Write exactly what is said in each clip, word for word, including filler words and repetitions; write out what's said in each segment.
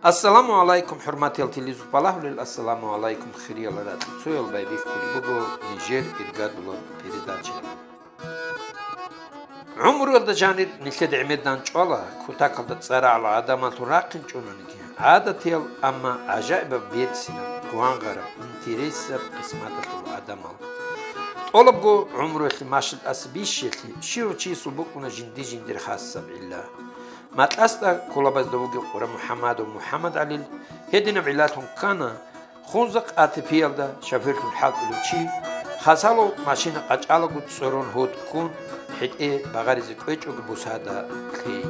Ассаламу гӀалайкум, хӀурматиял телевизор балагьулел, ассаламу гӀалайкум, хириял ракьцоял, байбихьулеб буго нижер иргадулаб передача. ГӀумруялда жанир нилъеда гӀемер данчӀвала, кутакалда цӀарагӀал гӀадамалъун рахъинчӀонаниги, гӀадатиял, амма гӀажаибаб берцинаб, гвангъараб, интересаб къисматалъул гӀадамал. ТӀолабго гӀумруялъе машгьил тӀаса бищиялъе щивав чиясул букӀуна жинди-жиндир хасаб гӀилла. Макьасда кколабазда вугев Къура МухӀаммадов МухӀаммадгӀалил гьединаб гӀиллалъун ккана, Хунзахъ АТП-ялда шоферлъун хӀалтӀулев чи, Хасалов машина къачӀалаго цӀорон гьуд ккун, хӀетӀе багъаризе кӀвечӀого бусада лъей.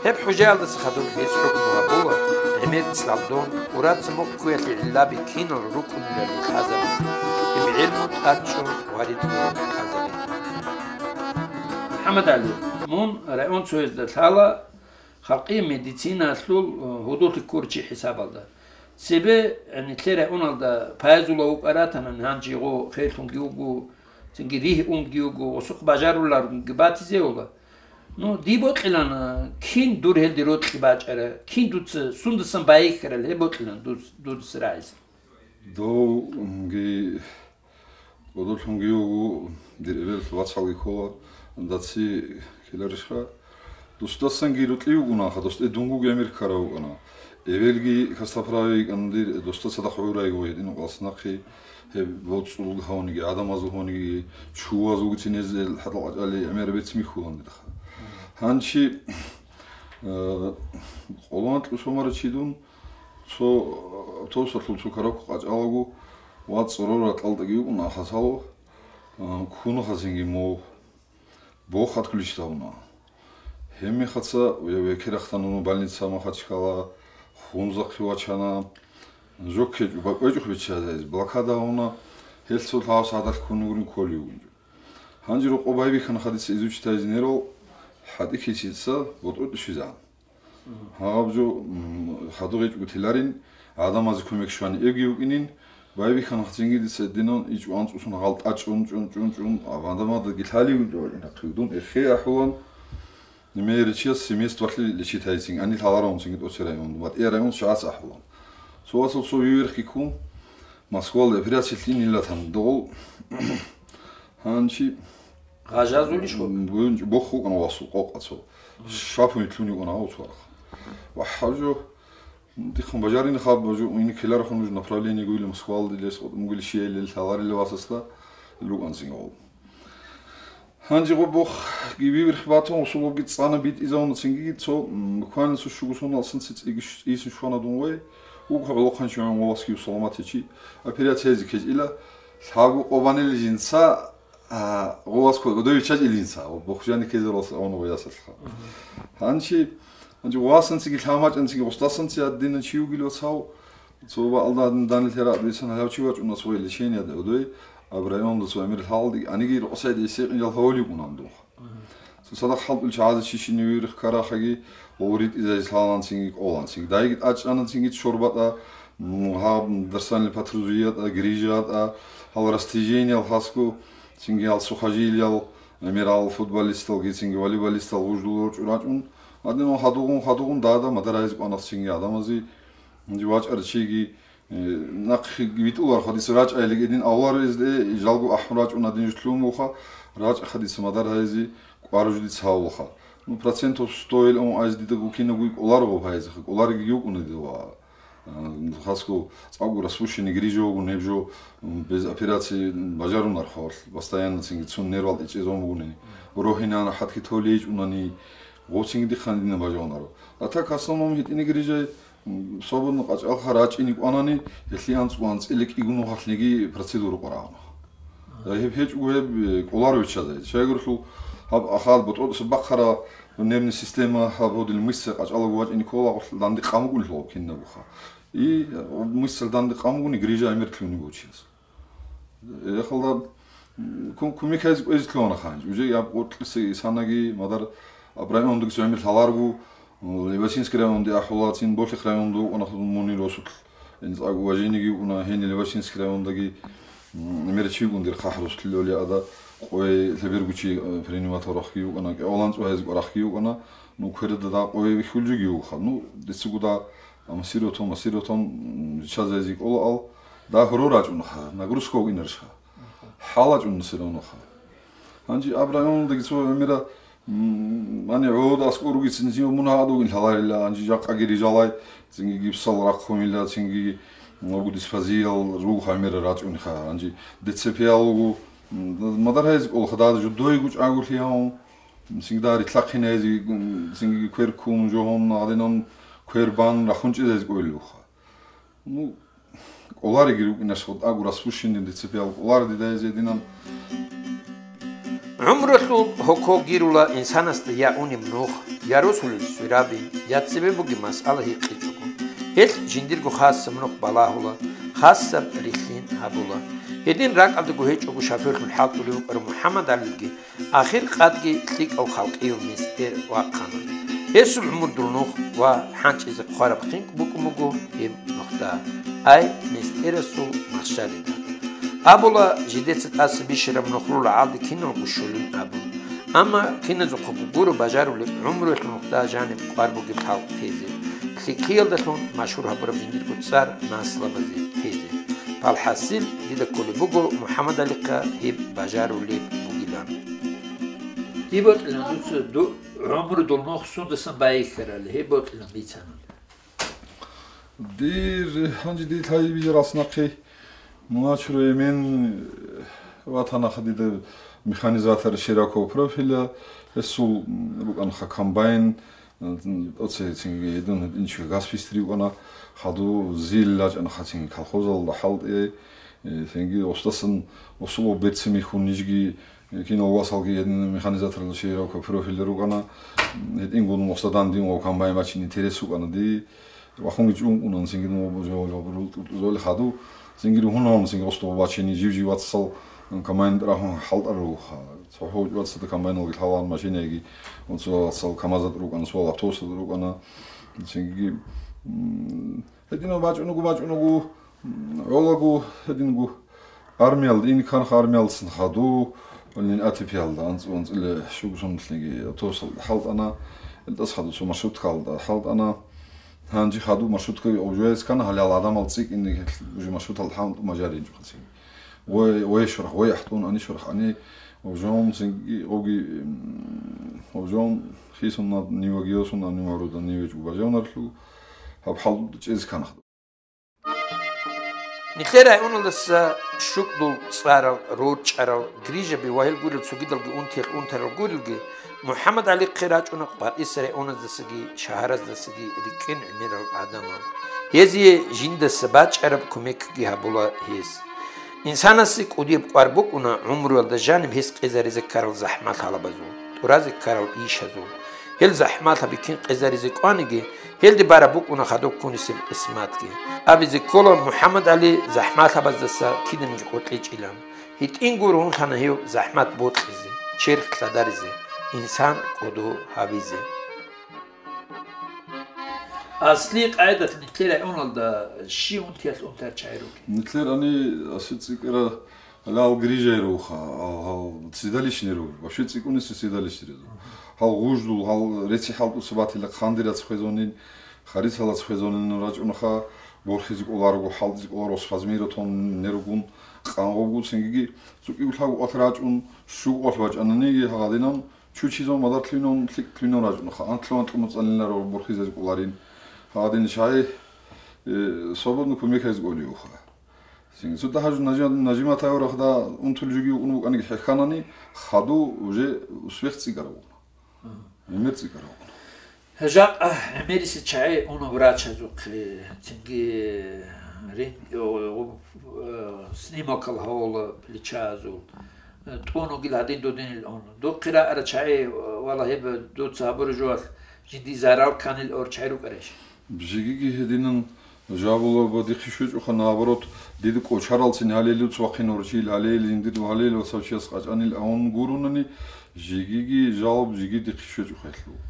Гьеб хӀужаялдаса хадуб гьес хӀукму гьабула, гӀемер цӀалдон, ураца мухъ ккуялъе гӀиллаби кинал рукӀунелали лъазабизе, гьеб гӀелму тӀадчӀун ва ритӀун лъазабизе. МухӀаммадгӀали, мун район цоязда лъала, халкъие медициналъул, э, гьудуллъи ккурчи хӀисабалда. Цебе, э, нилъер районалда Паязула вукӀа ратана, гьанжего херлъунги вуго, цинги ригь унги вуго, гъосухъ бажаруларунги батизеула. Ну, дие бокьилан, э, кин дур гьелде рокьи бачӀара, кин дуца сундасан байихьарал, гьеб бокьилан дуц-, дудаса рагӀизе. Довги кӀодолъунги вуго, дир эбел вацалги ккола, даци ккеларищха? Дусдасанги рукьи вугонаха, досде дунго гӀемер ккарав вукӀана. Эбелги касда праве йикӀана дир, досда цадахъ гӀурайго гьедин къвалас нахъе, гьеб боцӀул гьавниги, гӀадамазул гьавниги, чувазулгицин гьез хӀатӀал къачӀали гӀемер бецин бихьулан дидаха. Гьанчи, э, къоло анкьго сомарав чи дун, Цо, э, автобусалъул цо коробка къачӀалаго, ва цӀорор ракьалдаги вукӀуна Хасалов, э, ккуна хасинги мугъ, бохатгулищ тавуна. Гьебмехаца ве-, векерахъ тануна больница Махачкала, Хунзахъе вачана, жо ккечӀо, бакӀвечӀухъ биччазайз, блокада гьавуна, гьелъ цо лъабас гьадалъ ккун гурин кколев вугин. Гьанже рокъо байбихьана хадиса изучитайзе нерал, хӀатӀи кисица ботӀрутӀи щвезан. Гьаб жо, м, хадур гьечӀого теларин, гӀадамазе кумек щвани эбги вукӀинин, байбихьана хцинги дица динан ичӀо анцӀусун гьал тӀа чӀун, чӀун, чӀун, чӀун, а гӀадамаздаги лъалигун чӀвалин ахъи дун эхе ахӀулан, мер чияс семьест валъи лечит гьайцин, ани лъалараун цинги тӀоцерайун, батӀиярайун шагьац ахӀулан. Цо вацал цо виверхъи ккун, Москвалда операциялъин нилатан догъул. Гьанчи Гъажазулищ вукӀана? М, буюнчӀ-, бохъ вукӀана васул къокъа цо. Шапуни лъуни вукӀана гьав цо арахъ. Ва гьаб жо, дихъан бажарин хаб, жо, уйни ккеларахун жо направление гуйли Москвалде лес, мугили щиялил лъаларили васасда лукӀанцин гьав. Гьанже гъо бохъги виверх батун, усулги цӀана битӀизавуна цинги цо, м, буквально цо щугу соналсан ци-, цӀиги щ-, исин щвана дун вай, уго гӀолохъанчи гӀун валасги саламат гьечи, операциязе ккечӀила, лъабго къо банили жинца, А, гъовас ккой, удовиччач илинца, бухжани кезералса авнугъ ясалъха. Гьанчи, гьанчи гъовасанциги лъамачӀанциги гъустасанци гьадинан чи вугил вацав, цо ва алда данил хӀера адвисан гьав чи вачӀуна свои лишения да удой, аб районда цо эмир лъалди, аниги рокъсайди эсекъин жал гьавли кунан дух. Цо садахъ хӀалтӀул чагӀазе чи шини вирих карахаги, гъов ритӀизайз лъаланцинги кӀоланцинги. Дайги тӀачӀананцинги чорбатӀа, м, гьаб дарсанил патрузиятӀа, грижатӀа, гьал растяжениялъасго, Цинги гьал сухожилиял, гӀемерал футболисталги, цинги волейболистал гъуждулар чӀурачӀун, гьадинал хадугъун, хадугъун дада мадарайз кӀванахъ цинги гӀадамазе, вачӀар чиги, э, нахъе витӀулар хадис рачӀайли гьедин авлар эзде, жалго ахӀун рачӀун гьадин жутлъун буха, рачӀ хадис мадар гьайзи кӀвар жуди цавулха. Ну, процентов сто ил он айз дида гукинагуй кӀоларго гьайзиха, кӀолариги юкӀуна дила. А, хасго цӀакъго распущенный грижа вугун гьеб жо, м, без операции бажарунар хавалъ, постоянно цинги цун нервал ичӀезон бугунани. Рогьинана хӀатхъи толейчӀунани, гъов цинги дихъан дина бажавунаро. А так, в основном, гьитӀини грижай, м, свободно къачӀалха рачӀини кӀванани, гьелъи анцӀго анцӀила кӀигун вугьалъниги процедуру къварагьуна. Гьеб гьечӀого гьеб, э, кӀоларо виччазай. Щайгурелъул гьаб ахал ботӀродаса бахъара нервный система гьаб гьудил мышца къачӀалаго вачӀине ккола, гъорлъ данде къамукӀунелъул гъоб кинабуха. И, э, мышцал данде къамукӀуни грижа гӀемер лъугьунеб гьечияс. Эхалда, м, кум-, кумекайзе кӀвезе лъугьана ханч. Уже яб къоркьиса исанаги мадар аб райондагиса гӀемер лъаларгу, Левашинский районде ахӀулацин, Болъих районда вукӀана мунир росулъ. ГьенцӀаг уважениеги вукӀуна, гьениб Левашинский райондаги, м, мерачи вукӀун дир хъахӀрус лъолеада, къой лъебергучи, э, приниматал рахъги вукӀана, кӀаваланцӀ вагьизго рахъги вукӀана, ну, кверда да къой вихьулжиги вуха. Ну, дицагуда Амма сиротон, ма сиротон, м, чазазе кӀолаал, дагь гьоро рачӀунаха, нагрузка вугинарищха? ХӀалачӀун нусиланаха. Гьанже аб районалдаги цо гӀемера, м, мани гӀодов аскӀор ругицин, цин мун гьадугин лъаларила, гьанже жакъаги рижалай, цинги гипсал рахъумила, цинги ногу диспозиял руг гӀемера рачӀунха, гьанже ДЦП-ял руго, м, мадар гьайзе кӀолаха, дагьа жудойгу чӀагулъи гьавун, цинги дагьа рилълъахъин гьайзе, м, цинги квер ккун жогьун, гьадинан квер бан рахун чӀезайзе кӀолилуха. Ну, кӀолариги рукӀинаш гьутӀ агу расвущенный ДЦП-ял кӀолар дида гьезединан. ГӀумрулъул гьоко гирула инсанасда я унеб нух, я росулел свераби, я цебе бугеб масъала гьикъичӀого. Гьелъ жиндирго хасаб нух балагьула, хасаб рилълъин гьабула. Гьедин ракӀалдаго гьечӀого шофёрлъун хӀалтӀулев вукӀарав МухӀаммадгӀалиги Ахир къадги лъикӀав халкъияв несдер вахъана. Гьесул гӀумрудул нух ва хӀанчӀизе хъвараб хинкӀ букӀун буго гьеб нухда, ай, несдерасул махщалида. Абула, жидеца тӀаса бищараб нухрул гӀалди киналго щолин абун. Амма киназухъего гуро бажарулеб гӀумруялъул нухда жаниб кӀвар бугеб халкъ тезе, лъикӀлъиялдалъун машгьур гьабураб жиндирго цӀар наслабазе тезе. Палхасил, дида кколеб буго МухӀаммадгӀалихъа гьеб бажарулеб бугилан. Дие бокьилан дуца ду-, гӀумрудул нух сундасан байихьарали, гьеб бокьилан бицана. Дир, гьанже дир лъай бижарас нахъе муначура эмен ватанаха дида механизатор широкого профиля, гьесул рукӀанха комбайн, Оце цинги гьедин гьединчи газ фистри вукӀана, хаду зил лачӀана хацин колхозалда хӀалтӀи, э, цинги остасан осуло бецци михун нижги, э, кинал васалги гьедин механизаторлъи широкого профиля рукӀана, гьедингун остадан дин ва комбайн бачине интерес вукӀана ди, вахунги чӀункӀунан цинги дун ва божа ва жабрул тӀутӀузали хаду, цинги ругьунавун цинги осто бачине жив-жив вацасал комбайн рахун хӀалтӀар руха. ЦохӀо вацасда комбайналги лъалан машинаги, ва цо вацасал КамАЗат рукӀана, цо автобусат рукӀана. Цинги, м, гьединав бачӀунагу, бачӀунагу, м, гӀолагу, гьедингу армиялда, ин канха армиялдасан хаду, гьанин АТП-ялда, анцӀ-, анцӀила шугу сунлъиги автобусалда хӀалтӀана, илдас хаду цо маршруткалда хӀалтӀана. Гьанже хаду маршрутка обжояц ккана, гьале гьал гӀадамал цӀикӀкӀине уже маршруталда хӀалтӀу мажаринчӀухъан цинги. Гъой, гъой шурх, гъой ахтун ани шурх ани, обжон цинги, гъоги, м, обжон хисун над нивагиосун ани маруда нивечӀу бажавнарлъу, гьаб хӀалтӀу чӀез ккана. Нилъер районалдаса щукӀдул цӀарал, рорчӀарал, грижаби ва гьел гурел цогидалги унтиялъ унтарал гурелги, МухӀаммадгӀалихъе рачӀуна КъватӀиса районаздасаги шагьараздасаги рикӀкӀин гӀемерал гӀадамал. Гьезие жиндаса бачӀараб кумекги гьабула гьес. Инсанасе кӀудияб кӀвар букӀуна гӀумруялда жаниб гьес къезаризе ккарал захӀмат гьалабазул, тӀуразе ккарал ишазул. Гьел захӀмалъаби кин къезаризе кӀваниги, гьелде бараб букӀуна хадуб ккунисеб къисматги. Абизе ккола, МухӀаммадгӀали захӀмалъабаздаса киданиги къотӀичӀилан. ГьитӀинго ругьунлъана гьев захӀмат бокьизе, черх лъадаризе, инсан кӀодо гьабизе. Аслияб къайдалъ нилъер районалда щиб унтиялъ унтарал чагӀи ругел? Нилъер ани аси цӀикӀкӀара гьалал грижаи руха, гьал, гьал седалищный руго, вообще цӀикӀкӀуниса седалищный руго. Гьал гъуждул, гьал реци хӀалтӀуца батила хъандирац хвезонин, харицалац хвезонин рачӀунаха, борхизе кӀоларого, хӀалтӀизе кӀоларо, спазмиро тонне ругун, къанго буго цингиги цӀукӀи улъа букӀалъ рачӀун, щуго къолъ бачӀананиги гьагъадинан, чучизон, мадар лъугьинун, лъикӀ лъугьинун рачӀунаха, анлъу-анкьумуцӀалинларо борхизазе кӀоларин. Гьагъадин чагӀи, э, свободно кумекайзе кӀолиуха. Цинги цо дагьажу Нажи-, Нажиматаев рахда унтул жуги укӀун букӀаниги хӀехьанани, хаду уже успех цӀикӀкӀарав вугӀна. Мгм. ГӀемер цӀикӀкӀарав вугӀна. Жакъа гӀемериса чагӀи уна врачазухъе, цинги рен-, о, о, э, снимкал гьавола плечазул, э, тӀунугил гьадин додинил ун. Духъе раара чагӀи, вала гьеб дуца гьабураб жоялъ жиндие зарал кканил ор чагӀи рукӀарищ? Жигиги гьединан жабула ба дихъе щвечӀоха, наоборот, дида кӀочаралцин гьалел, цо вахъин гьорчил гьалел, жиндир гьалел ва цав чияс къачӀанил авун гурунани, жигиги жал, жиги дихъе щвечӀоха гьелъул.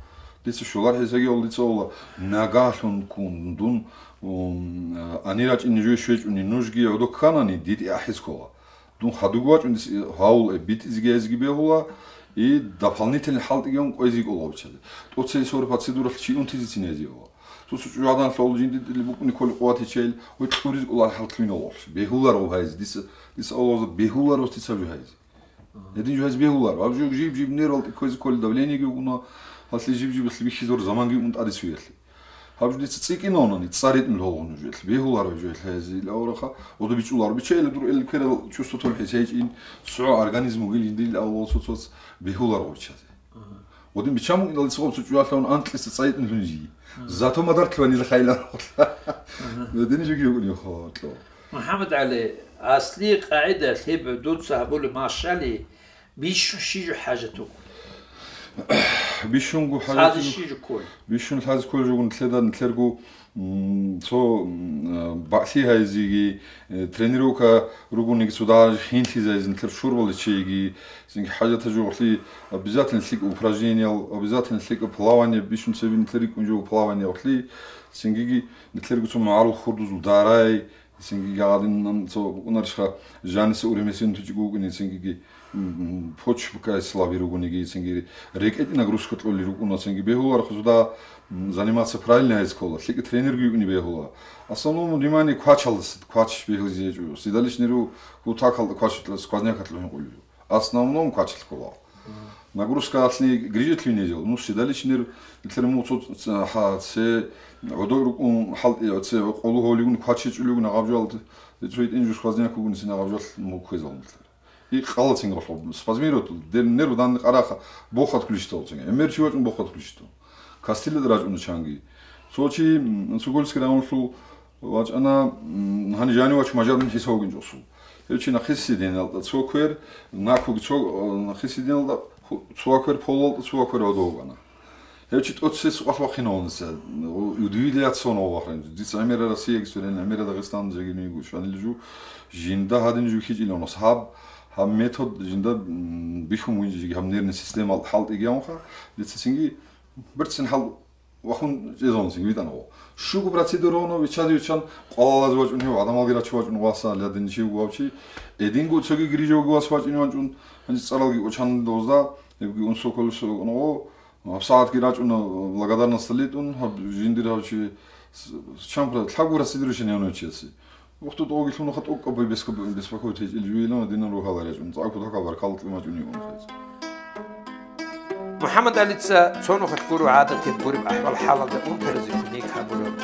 Дица щолар хӀисаги гьал дица авла, нагагьлъун ккун дун, ум, ани рачӀине жой щвечӀуни нужги гӀодо кканани, диде ахӀи ккола. Дун хадуг вачӀун дис гьавул, э, битӀизеги гьезги бегьула, и дополнительный хӀалтӀигун къвезе кӀола гьабичазе. ТӀоцебесеб процедуралъ чи унтизецин гьезие гьула. Цо-цо чӀужугӀадан лъол жинди дили букӀуни кколи къуватичайил, гьой кьуриз кӀолар хӀалтӀлъуйнал гъорлъ. Бегьулар гьаб гьайзе, дица, дица Аллагьза бегьулар гьаб дица жо гьайзе. Гьедин жо гьайзе бегьулар. Гьаб жо жиб-жиб нервал тӀе кквезе кколи давлениеги вугуна, гьалъи жиб-жиб бихьизор заманги вугун тӀаде цуялъе. Гьаб жо дица цӀикӀкӀинавунани, цӀар ритӀун лъолгъун жо гьелъ. Бегьулар гьаб жо гьелъ гьайзе ил авараха, ода бичӀулар. Биччайилла дур эл кверал чувство толхӀи сайчӀин, цо организм вугил жинди ил авал цо-цоц бегьулар гъорчазе. Гъодин биччан мукӀиндал дица гъоб цо чӀужуялъун анкьиса цӀайитӀун лъунжи. Зато мадар киванила хайла. Дини жуги югни хо. МухӀаммад ГӀали, асли къагӀида лъеб дуца гьабули машали бищун щижу хӀажату? Бищунгу Сази хӀажату. Щижу ккол? Бищун лъази ккол жугун лъедан лъергу М, цо, м, а, бакълъи гьайзиги, э, тренировка ругониги цо дагьа хинлъизайзин нилъер шурбали чейги, цинги хӀажатаб жо гъорлъи обязательно лъикӀ упражнениял, обязательно лъикӀ плавание, бищун цебе нилъер рикӀкӀун жо плавание гъорлъи, цингиги нилъерго цо магӀарул хурдузул дарай, цинги гьагъадин цо букӀунарищха жаниса уремесин тучӀи гукӀини, цингиги м, почвкай слабый ругониги, цинги рекӀеде нагрузка кьолел рукӀуна, цинги бегьулар хъузда, м, заниматься правильно гьайз ккола, лъикӀ тренерги виъни бегьула. Основном внимание квачалдаса, квач бегьлизе гьечӀо. Седалищ неру кутакалда квач сквознякалъ лъугьин къуллу. Основном квач ккола. Нагрузка алъни грижетлъи винезел, ну, седалищ нер, итлер муцу ц-, ха, це, гӀодо рукӀун хӀалтӀи, це къолу гьолигун квач гьечӀулигун гъабжалд, цо итӀин жу сквозняк вугун сина гъабжал мукквезал. И къалацин гъолъо спазмиро, дер нерв данде къараха, бохат кулищтал цин. Эмер чи вачун бохат кулищтал. Кастилла рачун чанги. Цо чи, м, Цугольский районлъул вачана, м, гьани жани вач мажарун хиса вугин чӀосул. Гьев чи нахиси диналда цо квер, накуги цо, э, нахиси диналда ху-, цо квер полалда цо квер одовгана. Гьев чи тӀоцес вахвахиновница, удивили яцон вахрин. Дица гӀемера Россияги сурен, гӀемера Дагъистан жегиниго шанил жу, жинда гьадин жу хичилонос. Гьаб, гьаб метод жинда, м, бихьун винчӀиги, гьаб нервный система хӀалтӀиги гьавунха, дица цинги бирцин хӀал вахун чӀезавунцин витӀанаго. Щуго процедура вуно, вичази вичан къвалалазе вачӀун гьев, гӀадамалги рачу вачӀун васа, лядин чи вавчи, эдинго цоги грижавги вас вачӀин вачӀун, гьанже цӀаралги очан дозда, гьебги унсо колесо оного, ГьабсагӀатги рачӀуна благодарность литӀун, гьаб жиндир гьав чи с-, с-, чампра лъабгура сидри шиневна чиясе. Ухту догилъуна хатӀ уккабай беско-, беспокоить гьечӀил жугьилан динан рухӀала рачӀун, цӀакъ кутакал баркалла кьимачӀуни унхайз. МухӀаммад ГӀалица цо нухалъ гуро гӀадатеб гуреб ахӀвал-хӀалалда унтаразе кумек гьабураб.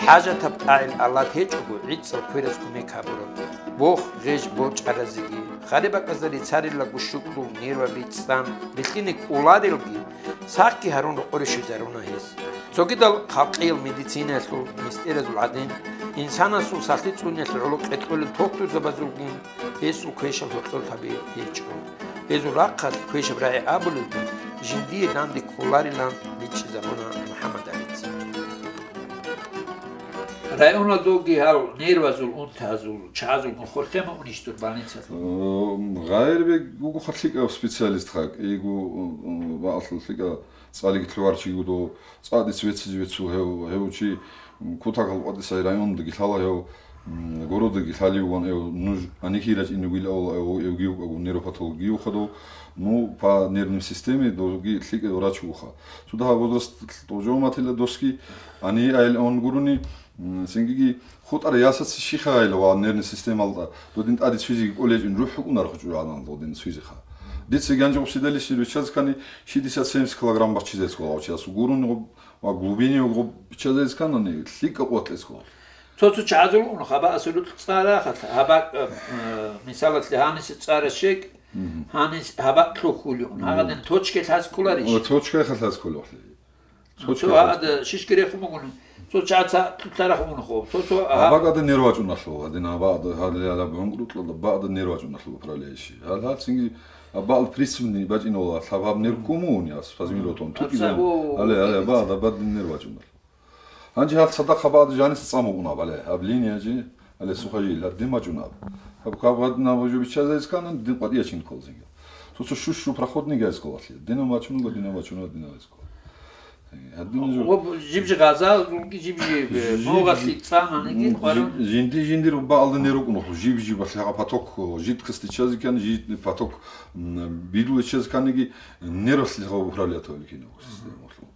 ХӀажатаб тӀагӀел алад гьечӀого, гӀицӀал квераз кумек гьабураб. Бох, гъеж борчӀаразеги, хареб бакӀазда рицарилаго щукӀрул нерваби цӀан, бикьине кӀоларелги, Сахъги гьарун рокъоре щвезаруна гьес. Цогидал халкъиял медицинаялъул мистӀеразул гӀадин, инсанасул сахлъи цӀуниялъе гӀоло кьекьолел тухтурзабазулгун гьесул квешаб гьоркьор лъаби гьечӀо. Гьезул рахъалъ квешаб рагӀи абулелги, жиндие данде кколарилан бичӀчӀизабуна МухӀаммад ГӀалица. Районалдоги гьал нервазул унтазул чагӀазулгун хурхема унищ дур больницалъур? Э, Гъайрбек вуго лъикӀав специалист хак, игу, э, ваалъул лъикӀа цӀалиги лъугьарчи гудо, цӀакъ диц веццизе веццул гьев, гьев чи, м, кутакал къватӀисай райондаги лъала гьев, м, городалги лъалев ван гьев, нуж анихьи рачӀине вил авла гьев, гьевги вукӀаго нейропатологги ухадов, ну, по нервной системе доги лъикӀав врач вуха. Цуда возраст тӀожо матила доски, ани айл он гуруни, М, цингиги хутӀар ясаца щихъайила ва нервный системалда додин тӀаде цвизиги кӀолечӀин рухӀ хӀукӀунар хучӀур гӀадамал додин цвизиха. Дица ганжа гъуб седалищ руччаз ккани шестьдесят-семьдесят килограмм баччизес ккола гъочияс. Гурун гъуб ва глубине гъуб биччазес кканани лъикӀа къват лъес ккола. Цо-цо чагӀазул ун хаба асулут цӀара хатӀа. Хаба, э, э, мисалалъе гьанисе цӀара щек, Мгм. гьанис хаба лъухьулиун. Мгм. Гьагадин точке лъаз кколарищ? О, точке лъаз ккола. Цо Цо чӀехалъ. Гьада шишкирехун бугони, цо чаца лъарахун хоб, цо, цо, а, Абакъада нервачӀуналъув, гьадин абакъада гьале гьалаб гӀумру кьола бакъада нервачӀуналъув управляющий. Гьал гьал цинги абакъал приступный бачӀинола, лъабаб нерв кумуни ас, фазмиротон, Абса, тукизан. о, Гьале, гьале, о, абакъада бадин нервачӀуналъув. Гьанже гьал цадахъ абакъада жанис цӀамукъунаб, гьале, гьаб линияжи. Гьале сухажилъ гьадин бачӀунаб. Гьаб кабгъадинаб жо биччазайз кканан, дин къватӀиячин кколзинги. Цо-цо щущу проходнигайз кколалъе. Динав бачунуга, динав бачунуга, динав эз ккола. Гьадин жо Об жиб-жи гъаза, жиб-жи, э, Жиб-жи. Могъалъи цӀананиги М, къварун. жи-, жинди-жинди рубаалда нерукӀун уху, жиб-жиб лъагъа поток, жидкость чази ккани, жид поток, м, бидул чази кканиги, нервалъ лъагъа управлять вали кинав система улъу.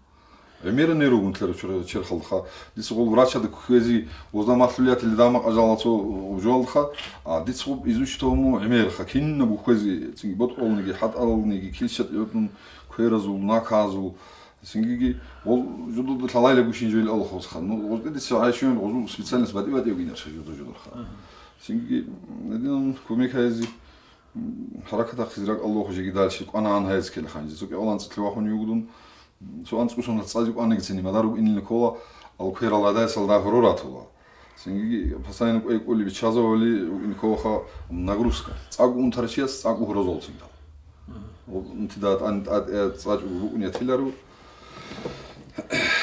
ГӀемер нер ругун лъер чура-, черхалха. Дица гъол врачада кквези, гъозда малъулиятилли дама къажалалцо гъужуалха, а дица гъоб изучитому гӀемерха, кинаб кквези, цинги ботӀолниги, хӀатӀалниги, килщат йотун, кверазул, наказул, цингиги, гъол жудуда лъалайла гушин жойил алхусха. Ну, гъозде дица гӀайшуян гъозул специальность батӀи-батӀи йогинарха жуда жударха. Ага. Цингиги, м, гьединан кумекайзи, м, хӀаракатахъизе ракӀалда хъужеги дальше кӀванагӀан гьайз ккелха. Жицо кӀаланцӀ лъугьахун югдун, Цо анцӀкӀусун цӀазе кӀванагицин, мадар рукӀинилин ккола, ал кверал гӀадайсалда гьорор ратула. Цинги постоянно кӀвей-кӀули бичазавали рукӀин кколаха нагрузка. ЦӀакъ унтарав чияс цӀакъ гьорозолцин дала. Мгм. Унтида тӀан-, тӀад-, э, цӀакъ рукӀун ятилару.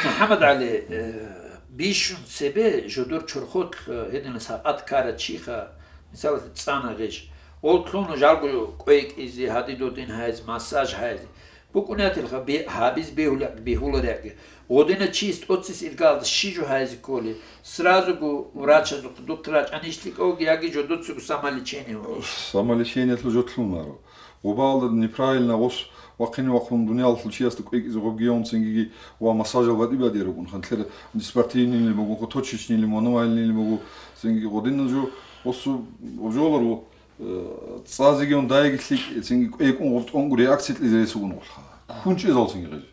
МухӀаммад ГӀали, э, бищун цебе жодор чорхолъ, э, гьединал сагӀат ккарав чиха, мисалалъе, цӀана гъеж. Оллъун жалго кӀвей кӀизе, гьади-додин гьайзе, массаж гьайзе. БукӀунатилха бе-, гьабиз бегьулеб-, бегьуларебги. Гъодина чияс тӀоцес иргалда щи жо гьайзе кколи, сразуго врачазухъ духъ рачӀанищ лъикӀавги яги жодоцаго самолечение гьунищ? Самолечениялъул жо лъунаро. Гъубалда неправильно гъос вахъине вахъун дуниялалъул чиясда кӀвекӀизе гъобги явун цингиги ва массажал батӀи-батӀи рукӀун, ханлъер спортивныйли буго, точечныйли, мануальныйли буго, цинги гъодинал жо гъосу обжоларо. Э, цӀазегиун дайги лъикӀ, цинги кӀвекӀун гъуртӀунгу реакция кьезе ресугун гъулха. Ккун чӀезал цинги гъеж.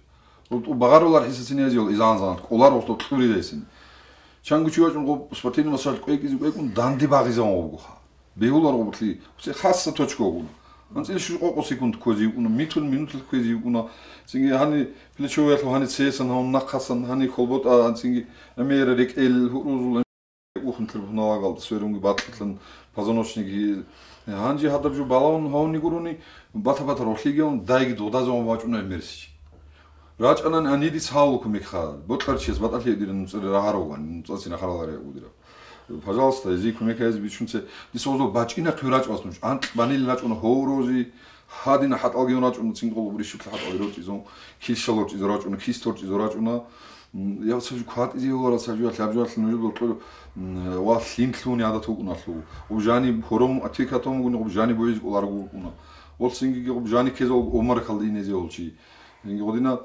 ГъуртӀу багъарулар хӀисацин гьезиял изан-зан, кӀолар гъуртӀу кьуризайсин. Чангу чи вачӀун гъуб спортивный массаж кӀвекӀизе кӀвекӀун данде багъизаван гъубгуха. Бегьулар гъублъи, усе хасса точка вугуна. АнцӀил щуж къокъо секунд кквезе йикӀуна, митун минутал кквезе йикӀуна. Цинги гьани плечовиялъул гьани цесан, гьавун нахъасан, гьани холбота, цинги гӀемера рекӀел, гьурузул Ухун телефоналагалда сверунги бакьилъан позвоночниги. Гьанже гьадаб жо балагьун гьавни гурони, бата-бата ролъигиун дайги додазаван вачӀуна мерсичи. РачӀанани анидис гьавлу кумекха, бокьарчияс батӀалъи дир нуцӀари рагьаравган, нуцӀацин ахаралари удира. Пожалуйста, эзи кумекайзе бичунце, дис озо бачӀина хъуй рачӀвас нуж, анкь банил рачӀуна гьорози, Гьадина хӀатӀалги рачӀуна, цинги гъоло рищутлъи хӀатӀалги рорчӀизун, килщал рорчӀизе рачӀуна, кист рорчӀизе рачӀуна. М, я сабжи кватӀизе гьавара сабжи ва лъабжи валъ нужер доктору, м, ва лъим лъугьуни гӀадат вукӀуналъув. Гъуб жани гьором атикатун вугони, гъуб жани бугӀизе кӀоларого вукӀуна. Ва цинги гъуб жани ккезал обморокалда инезе гьолчи. Цинги гъодина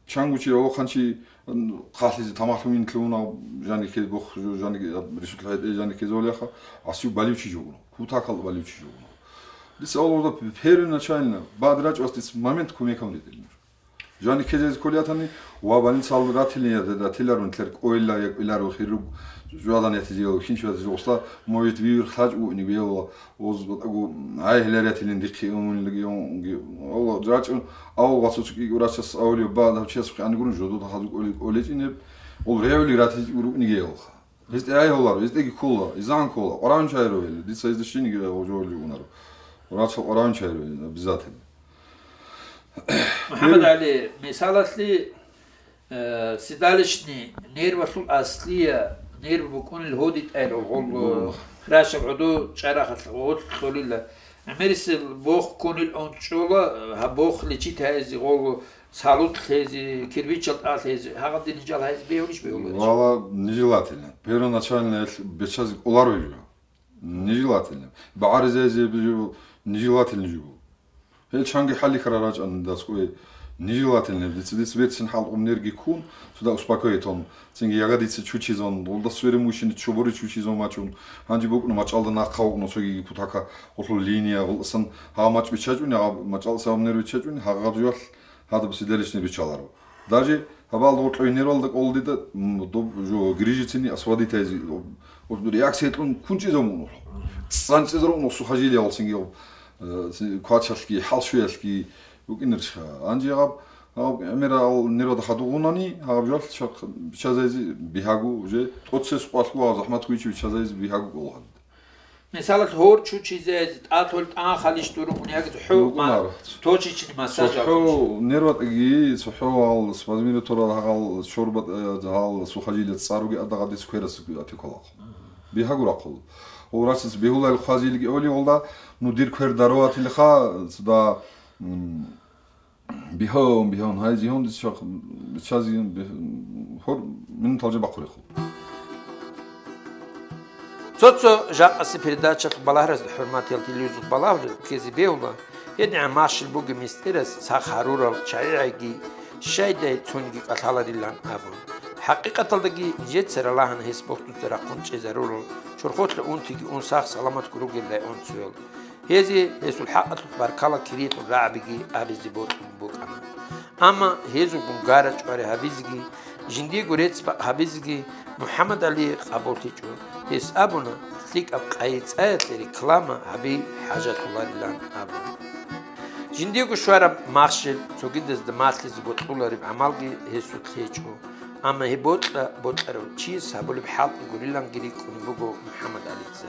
чангучи гьавахъанчи, м, хъалъизе тамахлъун винлъугьуна, жани ккез бохъ жо, жани, рищутлъи хӀетӀе жани ккезавалиаха, гӀасив балив чи жугьуна, кутакал балив чи жугьуна. Дица Аллагьда первоначально, бадрачӀвас дица момент кумекав ретӀел нуж. Жани ккезезе кколиятани, ва балин цал ратилин я, да, тиларун тер кӀойла, я кӀвелару хирург, жвадан ятизеял, хинчу ятизе, осла, может, вивер хлаж уни вела, оз, агу, ай хилар ятилин дихъи, унилги, унги, Аллагь, рачӀун, Аллагь, вацуцу кӀи врачас авлио, ба, да, чияс хъани гурун, жодода хазу кӀоли, кӀолечӀинеб, ол ревли ратиз уруни геялха. Гьезде айгьуларо, гьездеги ккола, изан ккола, Къуръан чайругьел, дица гьезда щинги гъожолли унаро. Врачал Къуръан чайругьел, обязательно. МухӀаммад ГӀали, мисалалъе, э, седалищный нервалъул аслия нерв букӀунел гьодитӀайла гъолго, Гъолго. Храшаб гӀодо чӀарахъалъ гъолъ кьолила. ГӀемерисел бох ккунел унчӀола, гьаб бох лечить гьайзе гъолго, салут лъезе, кирбичал тӀа лъезе, гьагъадин жал гьайзе бегьулищ бегьуларищ? Вала, нежелательно. Первоначально бечазе кӀоларо жо. Нежелательно. БагӀаризайзе бижу, нежелательно жо. Гьел чанги хӀалихьара рачӀан дас кӀвей. Нежелательно. Дица, дица берцин хӀалкъун нерги ккун, сюда успокоить он. Цинги яга дица чучизон, гъулда свере мушин чобори чучизон мачун. Гьанже букӀна мачӀалда нахъа вукӀна цогиги кутака гъулъул линия, гъуласан гьа мачӀ бичачӀуни, гьа мачӀал сабаб нер бичачӀуни, гьа гъаб жуалъ гьадаб седалищный бичаларо. Даже гьабал гъоркьой нервалда кӀолдида, м, доб-, жо, грижицини освободить айзи, об-, об-, реакция кьун кунчӀизабун. ЦӀанцӀизарун сухожилиялцинги, об-, э, си-, квачалъги, хӀалшуялъги букӀинарчха. Анжи гьаб, гьаб гӀемерал нервада хадугъунани, гьаб жал чахъ бичазайзи бигьагу, уже тӀоцес къвалъгу гьаб захӀмат гуйчи бичазайзи бигьагу кӀолгьад. Мисалалъ, гьор чучизе, тӀатул тӀан халищ дурун, яги цохӀо ма-, БукӀунар. Точечный массаж ЦохӀо абун. Нерватаги, цохӀо гьал спазмируторал гьал чорба, э, гьал сухожилие цӀаруги ада гъадис кверас атикалахъ. Мгм. Бигьагурахъул. О, расис бегьулайл хъвазилги оли гъолда, ну, дир квер даруватилха, цуда, м, Бигьун, бигьун, гьай, зигьун дицахъ, бичазигьун, бигь-, гьур минутал жо бахъурехъу. Цо-цо жакъаси передачалъ балагьаразда, хӀурматиял телевизор балагьулел, ккезе бегьула, гьедигӀан махщел бугеб мистӀирас сах гьарурал чагӀи гӀайги, щайдай цониги кӀалъаларилан абун. ХӀакъикъаталдаги жеца ралагьана гьес бохдузда рахъун чӀезарурал, чорхолъа унтиги ун сах-саламатго ругелдай онцоял. Гьезие гьесул хӀакъалъулъ баркала кириялъул рагӀабиги абизе бокьун букӀана. Амма гьезулгун гара-чӀвари гьабизеги, жиндиего рецц-бакъ гьабизеги МухӀаммадгӀалие къабуллъичӀо. Гьес абуна, лъикӀаб къайи-цӀаялъе реклама гьаби хӀажалъуларилан абун. Жиндиего щвараб махщел цогидазда малъизе бокьулареб гӀамалги гьесулъ гьечӀо, амма гьеб бокьа-бокьарав чияс гьабулеб хӀалтӀи гуриланги рикӀкӀунеб буго МухӀаммадгӀалица.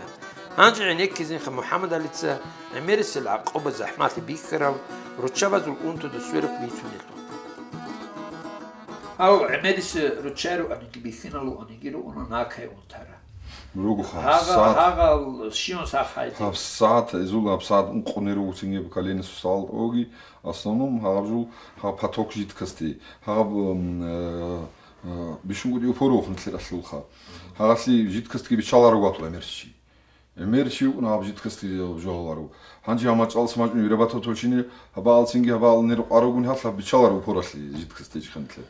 Гьанже гӀенеккизинха МухӀаммадгӀалица гӀемерисел гӀакъуба-захӀмалъи бихьарал руччабазул унтуда сверухъ бицунелъул. Гьав гӀемерисел руччай рукӀаниги бихьинал рукӀаниги ругона накай унтара. Руго ха, гьагъа, сагӀат. Гьагъал щиван сахайти. Гьаб сагӀат, изул гьаб сагӀат ункъони руго цинги поколение сусал оги, основном гьаб жул гьаб поток жидкости, гьаб, м, э, э, бищун гуди упорухун лъиралъулха. Гьагъалъи жидкостги бичаларо вату эмерчи. Эмерчи вукӀун гьаб жидкости жогаларо. Гьанже гьамачӀал смачӀун вирабатав точине, гьабаал цинги гьабаал нер къаругун гьалъа бичаларо упоралъи жидкости чеханлъе.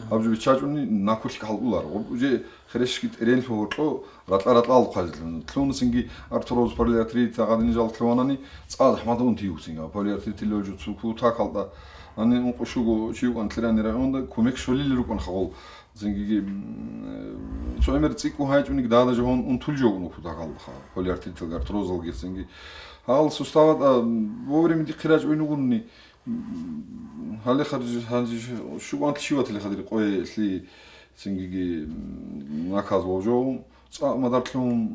Гьаб жо бичачӀуни накулъ хӀалтӀуларо. Гъоб уже херещги тӀеренлъу гьоркьо ратӀа-ратӀал хъвазилъун. Лъуна цинги артуроз полиартрит гъадинижал лъугьанани, цӀа захӀмада унти юхцинга. Полиартрит лёжу цуку такалда. Ани ункъушугу чи вукӀан лъирани районда кумек щолил рукӀун хагъул. Цинги, м, цо гӀемер цӀикӀкӀун гьайчӀуни дада жагьун унтул жо унухъу такалда ха. Полиартритал артрозалги цинги. Гьал сустават, а, вовремя дихъирач уйнугунни. Гьале хадуж-, гьанже щугӀан лъиватали хадир къоялъи цингиги, м, наказ вавжов, цӀа мадарлъун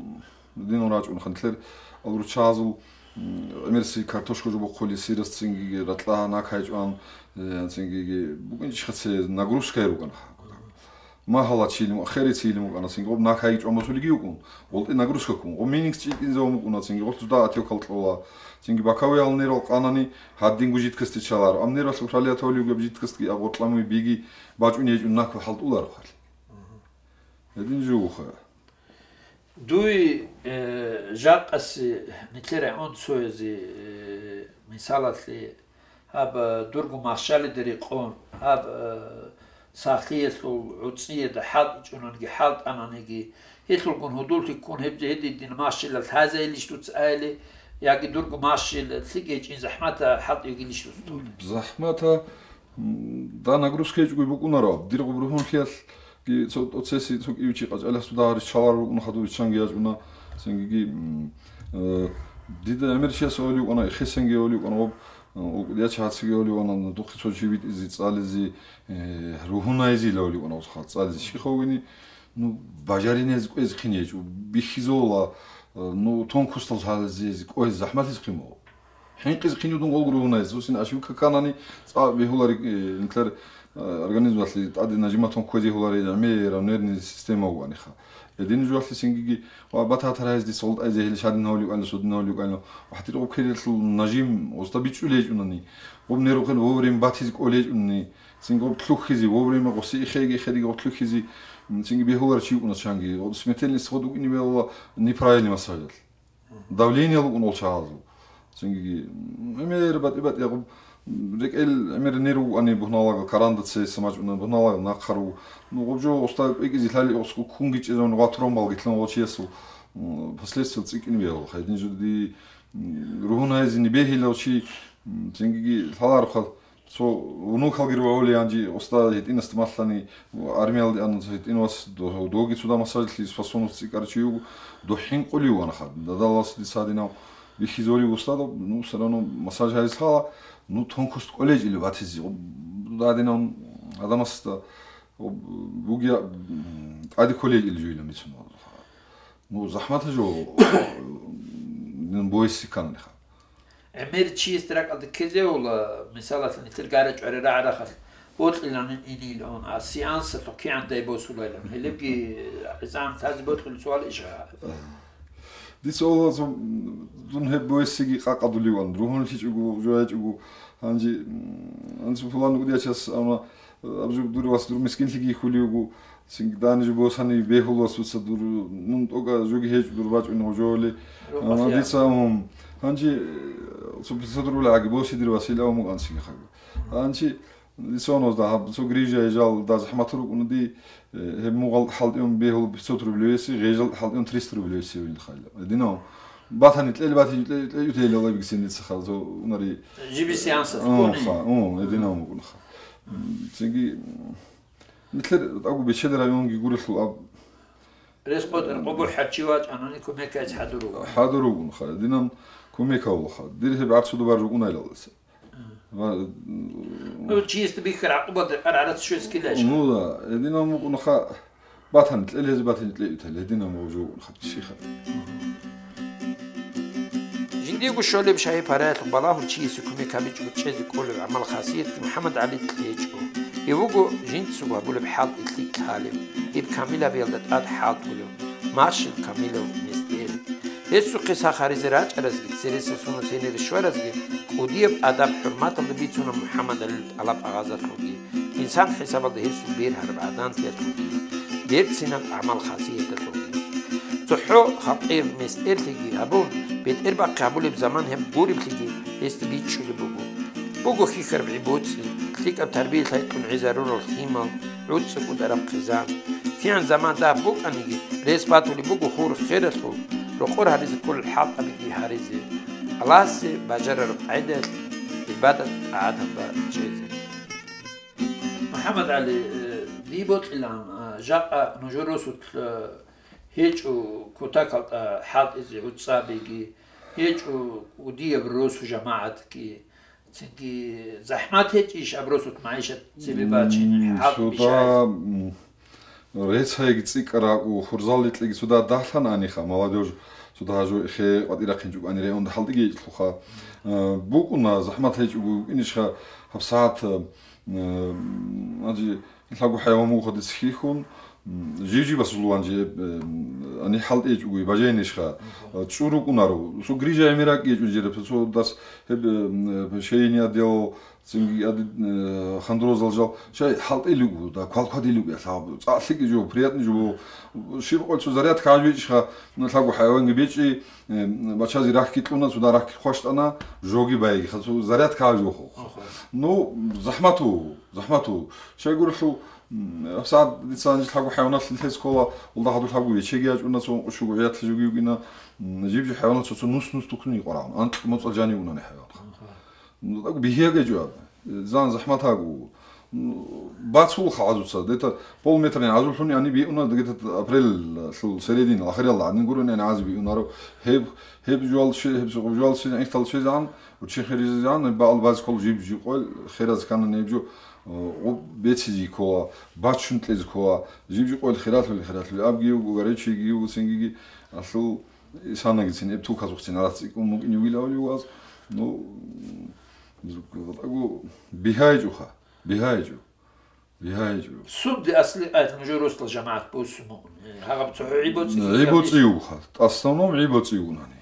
динун рачӀун хантлъер алручазул, м, гӀемерси картошка жо бохъули сирас цингиги ратӀла накайчӀван, э, цингиги букӀинчӀищха це нагрузкай рукӀана. Магьалачилин ва херицилин вукӀана, цинги гъоб накайги чӀвамасулиги вукӀун, гъолтӀи нагрузкаккун, гъоб миникс чӀикӀинзавун вукӀуна, цинги гъолъ зуда отекал кьола, цинги бакавиял нерал къанани гьадинго жидкости чаларо, ам нералъ уралиятавли вугеб жидкостги агъоркьамуй биги бачӀун гьечӀун наку хӀалтӀуларо хъали. Гьедин жугьуха. Дуй, э, жакъаси нилъер район цоязе, э, мисалалъе, гьаб, э, дурго махщалида рекъон, гьаб, э, сахлъиялъул гӀуцӀиеда хӀалтӀичӀунанги хӀалтӀананиги, гьелъулгун гьудуллъи ккун гьеб гьедин дин махщелал лъазайилищ дуца айли, яги дурго махщел лъикӀ гьечӀин захӀмата хӀалтӀи йигилищ дуца? ЗахӀмата, м, да, нагрузка гьечӀого букӀунаро, дир гъубрухӀунлъиялъ Ги цо тӀоцеси цо кӀивичи къачӀалихъ судагьарищ чалар рукӀун хадув чанги ячӀуна, цинги, м, э, дида гӀемер чияс оли вукӀана, эхесенги оли вукӀана, гъоб, э, укӀдия чагӀацаги оли вукӀана, духъе цо чи витӀизе, цӀализе, э, ругьунайзила оли вукӀана, цӀализе щихъ вугини, ну, бажаринез кӀвез хъин гьечӀо, бихьизола, э, ну, тонкостал лъалазе кӀвез захӀмалъиз хъин буго. ХӀинкъизе хъинудун гъолгур гьунай, сусин ошибка кканани, цӀа бегьулари, э, нилъер, э, организмалъе тӀаде нажиматун кквезе гьулари, гӀемераб нервный система вугониха. Гьедин жугьалъи сингиги ва бататар гьайз дица гъултӀайзе гьеле шадин гьавли вукӀанила, судин гьавли вукӀанила. ВахӀтир гъуб ккелелъул нажим, уста бичӀчӀулей гьечӀунани, гъуб нер ухъен вовремя батизе кӀолей гьечӀунани, синги гъуб лъухьизе, вовремя гъуси ихеги, ихериги гъуб лъухьизе, м, синги бегьулар чи вукӀуна чанги, гъуб смертельный исход вукӀине бегьула неправильный масажал. Давление лукӀун ол чагӀазул. Цинги, м, гӀемер батӀи-батӀи гъуб, м, рекӀел гӀемер нер вугони бугьналага, каранда цей самачӀуна бугьналага нахъару. Ну, гъуб жо уста кӀвекӀизе лъали оску кунги чӀезавун ва тромбалги лъун гъочиясул, м, последствия цӀикӀкӀин вегьул. Хайдин жо ди, м, ругьун гьайзини бегьилав чи, м, цинги лъаларухъа Цо внукалги рогӀули гьанже уста гьитӀинасда малъани, армиялде ана цо гьитӀинавас до-, доги цо да массажлъи способность цӀикӀкӀарав чи вуго, духӀин къулив ванаха. Дадалас дица гьадинав бихьизолив устадаб, ну, все равно массаж гьарис хала, ну, тонкость кӀолечӀили батизе. Гьадинав адамасда бугия, м, тӀаде кколечӀили жуйилан бицун. Ну, захӀмата жо, ну, боиси кананиха. ГӀемер чиясда ракӀалде ккезевула, мисалалъе, нилъер гара-чӀвари рагӀарахъалъ, бокьилан инилан, а сеансалъухъ кигӀан дай босулайлан. Гьелебги гӀезегӀан лъазе бокьулеб суал иш гьа? Дица ола, дун гьеб боесиги къакъадулеван, ругьунлъичӀого, жоячӀого, гьанже, м, анцӀбукь пулан удиячас, амма Абзур дур вас дур мискинлъиги хьулиугу, сингдани жо босани бегьулас дуца дур, нун тӀокӀа жоги гьечӀо дур бачӀун гъожоли. Амма дица, ам, гьанжи, э, цо процедура аги боси дир Васил, а, мукъан сиги хага. Гьанжи, Лисоновда гьаб цо грижа гьежал да захӀматур рукӀунади, э, гьеб мугъал хӀалтӀиюн бегьул пятьсот рублевеси, гьежал хӀалтӀиюн триста рублевеси вилхъайла. Гьединав батани кьел, батани кьел, кьел ютейла лайбиксин дица хал, цо унари. Жибиси анса Ун, хъуни. Ха, ун, гьединав мукӀун ха. М, цинги, м, нилъер тӀагу Бечедир районги гурелъул аб. Рес къотӀар къубу хӀарчи вачӀанани кумекайц хӀадур руго. ХӀадур ругун ха, гьединан кумекавул ха. Дир гьеб гӀарцудубар рукӀунайлалдаса. Ва, Ну, чиясда бихьар гӀакъуба декъар гӀарац щвес ккелащ. Ну да, гьединав мукӀун ха, батани кьел, гьези батани кьел ютел, гьединав мукӀун жо вукӀун ха, щиха. Жиндиего щолеб шагьи-параялъухъ балагьун чиясе кумек гьабичӀого чӀезе кӀолеб гӀамал-хасиятги МухӀаммад ГӀалидалъ гьечӀо. Гьев вуго жинцаго гьабулеб хӀалтӀи лъикӀ лъалев, гьеб камилабиялда тӀад хӀалтӀулев, маршил камилав мезтӀел. Гьесухъе сах гьаризе рачӀаразги, цересел сону-сенер щваразги кӀудияб адаб-хӀурматалда бицуна МухӀаммад ГӀалил тӀалаб-агъазалъулги, инсан хӀисабалда гьесул бергьараб гӀаданлъиялъулги, берцинаб гӀамал-хасияталъулги. ЦохӀо халкъияб мезтӀерлъиги гьабун, бетӀербахъи гьабулеб заман гьеб гуриблъиги гьесда бичӀчӀулеб буго. Буго хьихьараб гӀи-боцӀи, лъикӀаб тарбия-лъай кьун гӀезарурал лъимал, гӀуцӀцӀи кӀудараб хъизан. КигӀан заман дагь букӀаниги, рес батулеб буго хур-хералъул, рокъор гьаризе кколел хӀалтӀабиги гьаризе, Аллагьасе бажарараб къагӀидаялъ гӀибадат-тӀагӀаталда чӀезе. МухӀаммад ГӀали, э, дие бокьилан, а, жакъа нужер росулъ, э, гьечӀо кутакалда хӀалтӀизе гӀуцӀцӀабиги, гьечӀо кӀудияб росу-жамагӀатги, цинги захӀмат гьечӀищ аб росулъ магӀишат цебе бачине, М, хӀалтӀи цода, бищайзе? м, рецайги цӀикӀкӀараб у хурзал рикьиги цода дагьлъан аниха, молодёжь цода гьажо эхе къватӀирахъинчӀукӀани районда хӀалтӀиги гьечӀлъуха. Э, букӀуна, захӀмат гьечӀого букӀинищха гьабсагӀат, э, гьанже лъабго хӀайван буго дица хьихьун, м, жив-живасулван же, э, ани хӀалтӀи гьечӀого бажайнищха, э, цӀур рукӀунаро. Цо грижа гӀемеракӀ гьечӀо жереб, цо дас гьеб, э, м, э, шейни отдел, цинги ади, э, хандрозал жал, шай хӀалтӀи лугу, да, квалквади лугу, лъаб, цӀакъ лъикӀи жо, приятный жо, шиб къой цо зарядка гьажвичӀха, лъабго хӀайванги бечӀи, э, бачази рахьги кьуна, цуда рахьги хъващтӀана, жоги байги, ха, цо зарядка гьажвуху. Аха. Ну, захӀмату, захӀмату. Шайгурелъул, м, гьабсагӀат дица гьанже лъабго хӀайваналъ лъез ккола, улда хадур лъабго вечеги ячӀуна, цо ункъо-щуго гӀиялъе жоги вугина, м, жиб-жиб хӀайванал цо-цо нус-нус тукуни къварагӀун, анкь моцӀал жани унани хӀайван. Аха. Ну, так бихьиягайчӀо аб. Зан захӀмат гьагу. Ну, бацул хагӀазуца. Где-то полметрани гӀазуллъуни ани биуна, где-то апрель лъул середина, ахиралда гӀадин гурони ани гӀази биунаро. Гьеб, гьеб жуал чи, гьеб жуал чи, ихтал чи зан, учи хиризи зан, баал баз кол жиб жи къой, хираз кана неб жо, э, гъуб бецизи кола, бачун кьез кола, жиб жи къой хиралъули, хиралъули, абги юго, горячийги юго, цингиги, алъул исанагицин, эб туказ ухцин, араци кун мукӀин югил авли ваз. Ну, Зуккула тӀагу бигьайчӀуха, бигьайчӀу, бигьайчӀу. Сунди асли къайт нужер росдал жамагӀат босун мукъун. Э, гьагаб цохӀо гӀибоцӀи Э, гӀибоцӀи юха. В основном гӀибоцӀи юнани.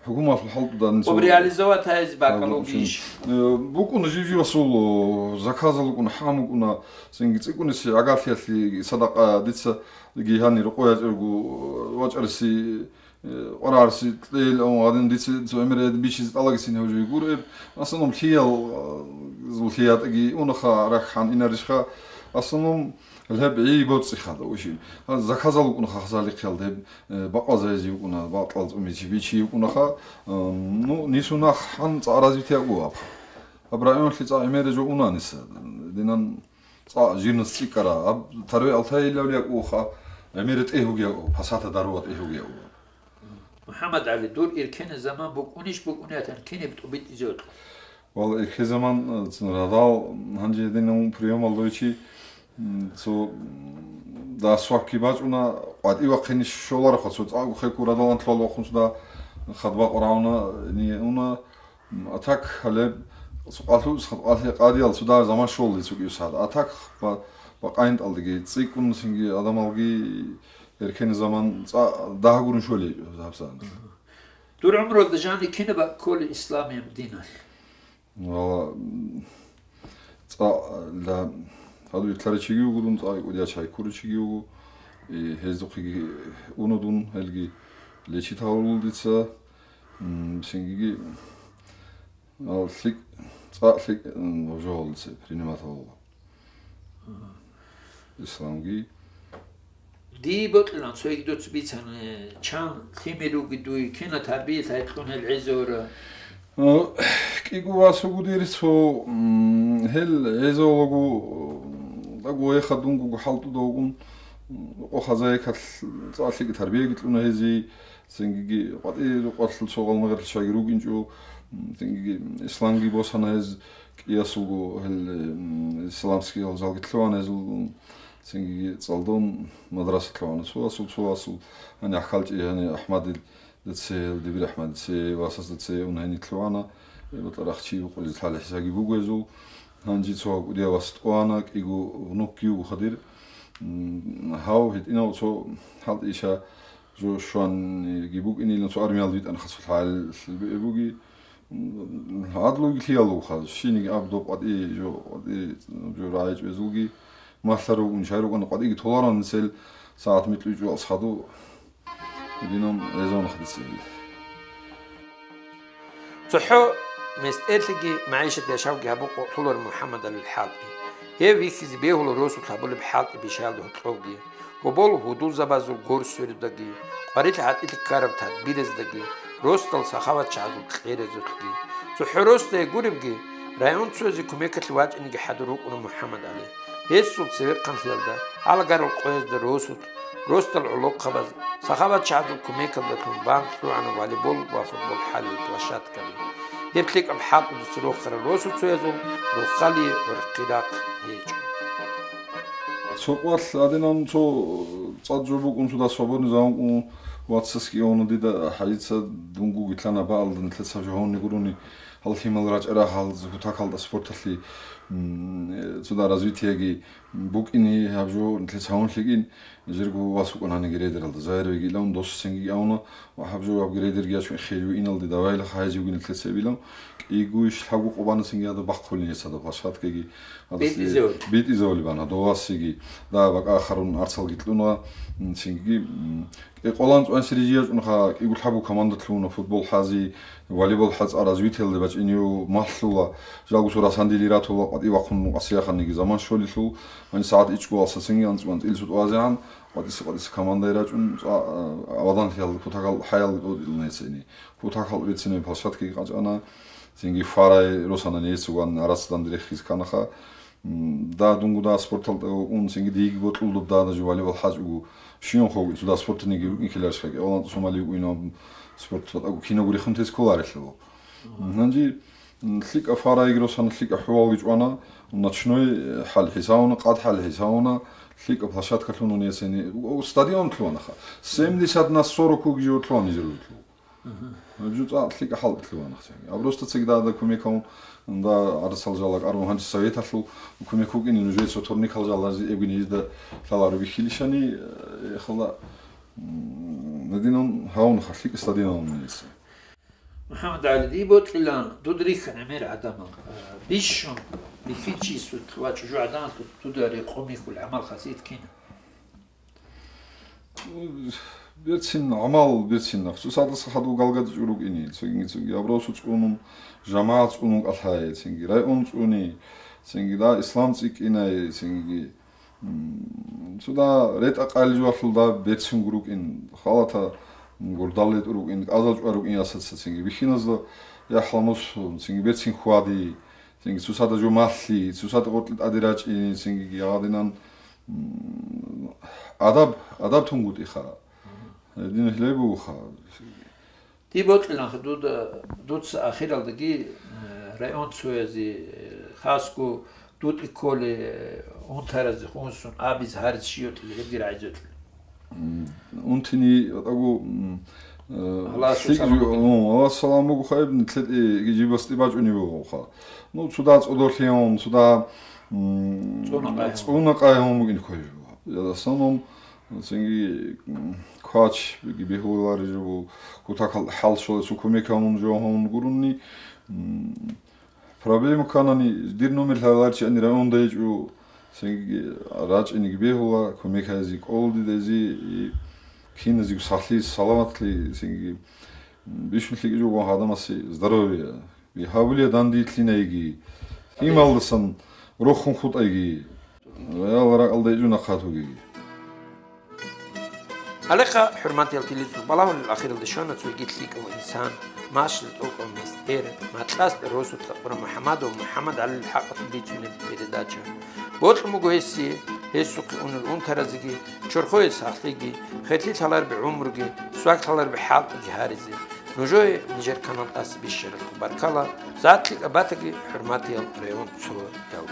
ХӀукуматлъул хӀалтӀуда нисо Об реализовать гьайз бакӀалугищ? Э, букӀун жив-живасул, о, заказал букӀун, хӀам букӀуна, цинги цӀикӀкӀуниси гӀагарлъиялъе садакъа дица гигьани рокъой ячӀаргу, вачӀариси Э, къварагӀариси кьел, ун, гьадин дица цо гӀемер гьед бичизе тӀалагицин гьев жо гуро эб. В основном лъиял, э, лъиятӀаги унаха рахьан инарищха. В основном леб гӀи боцӀиха да уши. А заказал вукӀунаха хасалихъял деб, э, бакъвазаизе вукӀуна, бакъал цӀумичи бичи вукӀунаха. Э, ну, нисунахъ хӀан цӀа развитие гуабха. Аб районлъи цӀа гӀемер жо унаниса. Динан ЦӀа жинас цӀикӀкӀара, аб тарве Алтай илавлиякӀуха, гӀемери тӀегьугияу, пасата даруа тӀегьугияу. МухӀаммад ГӀали, дур иркене заман букӀунищ букӀунетан кинеб тӀубитӀизе вокьа? Вал ирке заман, э, цин радал, гьанже динамун приёмал дойчи, м, цо, м, да свакки бачӀуна, къватӀи вахъинищ щоларха, цо цӀагу хекку радал антлъуал вахъун суда, хадба къурауна, ни уна, А так, гьалеб, къалъу-, къалъи-, къадиял цо дагь заман щолли цо кӀиусал. А так, ба-, бакъайнтӀалдеги, цӀикӀкӀун цинги адамалги эркене заман цӀа-, дагь гурун щолей гьабсан. Дур гӀумрулда жани кинаба кколи исламияб диналъ? Вала, м, цӀа-, ла, гьалу итларичиги вугу дун, цӀа-, кӀудиял чай куричиги вугу. И гьездухъеги уну дун, гьелги лечит гьавулул дица. М, сингиги Ал лъикӀ, цӀакъ лъикӀ, м, жоялдаса приниматал Исламги. Дие бокьилан цоги дуца бицана, чан лъимер руги дуе, кина тарбиялъ гьайкьун гьел гӀезавара? Э, кӀиго вас вуго дир цо, м, гьел гӀезавалаго, м, дагу ваха дунгого хӀалтӀуда вугун, м, къо хазаякалъ цӀакъ лъикӀ тарбияги кьуна гьезие, цинги къватӀи рукъалъул цо гъалмагъерлъ чагӀи ругинчӀо, м, цинги Исламги босана гьез кӀиясулго, гьел, м, исламский гьал жалги лъугьана гьезул, цинги цӀалдон мадраса лъугьана цо васул, цо васул, гьаниб хӀалчӀи, гьаниб АхӀмадил, Децей, Дибир АхӀмад Децей, васас Децей ун гьаниб лъугьана, э, батӀа рахчи букъулезул лъалехизаги буго гьезул. Гьанже цо кӀудияв вас тӀуана, кӀиго внукги вуго хадир. М, гьав гьитӀинав цо хӀалтӀи иша жо щванги букӀинилан цо армиялда витӀана хасул хӀал буги. М, гьадлуги лъиялуха, щиниги аб доб къватӀи жо, къватӀи жо рагӀичӀезулги. Малъа ругун, шай рукӀана къватӀиги толаран цел сагӀат микьучӀул асхъаду. Динан гӀезавун хадицӀили. ЦохӀо мистӀерлъиги магӀишат яшавги гьабун къокълъулар МухӀаммадалил хӀалтӀи. Гьев вихьизе бегьула росулъ гьабулеб хӀалтӀи бишаялда гьоркьовги, гьобол гьудулзабазул гор сверудаги, къварилъи гӀатӀилъи ккараб тадбирездаги, росдал сахаватчагӀазул кьеразулъги. ЦохӀо росдае гуребги, район цоязе кумекалъе вачӀинеги хӀадур вукӀуна МухӀаммадгӀали. Гьесул цевехъанлъиялда, гӀалагарал къоязда росулъ, росдал гӀолохъабаз, сахаватчагӀазул кумекалдалъун бан лъугӀана волейбол ва футбол хӀалил площадкаби. Гьеб лъикӀаб хӀалтӀудаса рохарал росуцоязул рохалие гӀурхъи рахъ гьечӀо. Цо къвалъ гьадинан цо цӀад жо букӀун цо дас свободный зал вукӀун вацасги гьавуна дида, хӀайица дунго гилъана баалда нилъеца гьавуни гурони, гьал лъимал рачӀарахал, гьутакалда спорталъе, м, цода развитиеги букӀине гьаб жо нилъеца гьавун лъикӀин, жерго вас вукӀун гьаниги рейдералда. Загьир вегилан дос цинги гьавуна, ва гьаб жо гьабги рейдерги ячун хӀежу иналде давайла хайзивги нилъеца эбилан, кӀиго иш лъабго къо бана цинги гьада бахъулин гьецада площадкаги, гьадас битӀизавли. БитӀизавли бана, довасиги, да, бакӀа харун арцалги кьуна, м, цинги, м, КӀикъоялда анцӀбаси рижи ячӀунха, кӀиго лъабго команда лъугьуна, футбол хӀази, волейбол хӀази, развитиялде бачӀинев малъула, жалго цо расандили ратула, къватӀи вахъун къасияханиги заман щолелъул, гьаниб сагӀат ичӀго алсацинги анцӀбан цӀилисутӀ вазегӀан, къватӀиса-къватӀиса команда рачӀун, цӀа-, а, аваданлъиялда кутакал хӀаял тӀодилнецини. Кутакал бецинаб площадкаги къачӀана, цинги фарай росана нециган арацдан рехиз канаха. М, да, дунго да спорталда ун цинги диги бокьулдуб да, даже волейбол хӀази уго. Щиюн хъугӀи цо да спортниги рукӀин ккеларищха, кӀалан Сомали уйнан спорт батӀаго киного рехун тез кколарелъул. М, гьанже, м, лъикӀа фарайги росана, лъикӀа хӀувалги чӀвана, ночной хӀал хӀисавуна, къад хӀал хӀисавуна, лъикӀа площадка лъугьун ясени, у, у, стадион лъугьанаха. Семьдесят на сорок уги жо лъугьана жерлъу. ЖуцӀа лъикӀа хӀалтӀи лъугьана хъчаги. А просто цигда-да кумекал, да, арсал жалаг арун гьанчи советалъул кумек вукӀине нужее цо турникал жалази эбгини жида лъаларо бихьилищани, э, хала, м, надинан гьавун ха лъикӀа стадиналун милиса. МухӀаммад ГӀали, дие бокьилан, дуда рихьана гӀемер гӀадамал, э, бищун бихьичи сут ва чӀужугӀаданалъул дуда рекъон михьул гӀамал хасият кина? Берцин гӀамал, берцин нахъ. Цо садаса хадув галгадичӀо рукӀине, цинги, цинги Абросу цӀунун, жамагӀат цӀунун кӀалъай, цинги район цӀуни, цинги да ислам цӀикӀкӀинай, цинги, м, цо да ретӀа-къайли жугьалъул да берцин рукӀин, халата гурдал ретӀу рукӀин, кӀазал чӀвар рукӀин ясаца, цинги бихьиназда яхӀ ламусун, цинги берцин хьвади, цинги цо сада жо малъи, цо сада къоркье тӀаде рачӀини, цинги гьадинан М, адаб, адаб тунгутӀиха. Гьедин гьелеб бугоха. Дие бокьиланха дуда, дуца ахиралдаги, э, район цоязе, э, хасго дутӀи кколе, э, унтаразе хунсун абиз гьариз щиётӀили гьебги рагӀизотӀили. М, унтини атӀагу, м, э, Аллагьасул лъикӀ салам жу-, бугин. М, Аллагьасул салам буго хайб, нилъеде жиб басти бачӀунеб бугоха. Ну, цуда цӀодорлъиявун, цуда, м, ЦӀунакъайгьун. ЦӀунакъайгьун бугин хойжу. Ясанум, цинги, м, квач бегибегьулари жо бу, кутакал хӀал щолесул кумекамун жо гьавун гурунни, м, проблема канани, дир номер лъаларчи ани районда гьечӀо, цинги рачӀиниги бегьула, кумек гьайзи кӀолдидайзи, и киназиго сахлъи, саламатлъи, цинги, м, бищун лъикӀи жо гьадамаси здоровье. Гьавулия данде лъинайги, ималдасан рохун хутӀайги, ва ял ракӀалда ижуна хъатуги. Гьалекъа, хӀурматиял телезул балагьулел ахиралде щвана цоги лъикӀав инсан, мащил тӀокӀав мистер, макьалъ росулъа къура МухӀаммадов МухӀаммад ГӀалил хӀакъалъулъ бицунеб передача. Бокьун буго гьесие, гьесухъе унел унтаразеги, чорхое сахлъиги, херлъи лъалареб гӀумруги, свак лъалареб хӀалтӀиги гьаризе. Нужее нижер канал тӀаса бищаралъухъ баркала, загьлъи кӀабатаги, хӀурматиял район цоял.